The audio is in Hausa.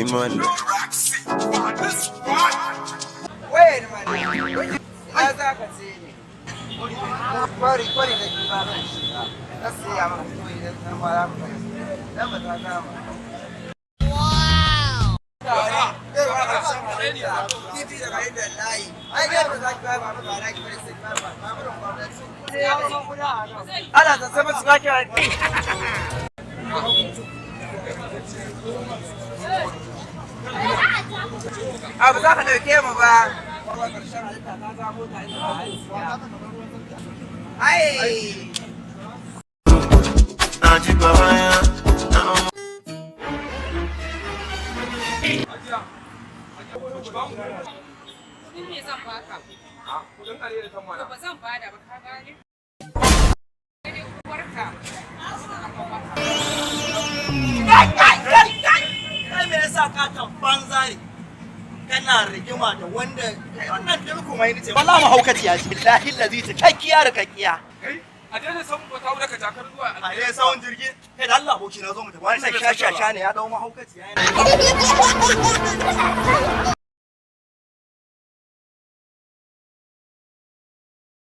Iman. Wait a minute. Ina za ka ce ne? Kwari kwari da ki ba zan shiga. Na siya maka kawai idan na mara mu kai. Dan ba ta kama. Kifi da mai da layi. Ai ga ba za ki ba ba ba ki bari sai ba ba ba ba gwamnati. Ana zazzabin su ba ki. Abu za ka ɗauke mu ba. Ai! Kudin me zan baka? Kudin alheri kan mana. Ba zan bada ba, ka gane? Sai dai uwarka. Kai, kai, kai, kai! Kai, me yasa ka ta banza ne? Kana rigima da wanda kai wannan dirku mai nace. Wallahi mahaukaciya ce. Billahi lazi cikakkiya rikakkiya. Kai, a daina san ba ta daga jakar zuwa. A dai sawun jirgi. Kai da Allah aboki na zo mu tafi. Wannan shashasha ne ya dau mahaukaciya yana.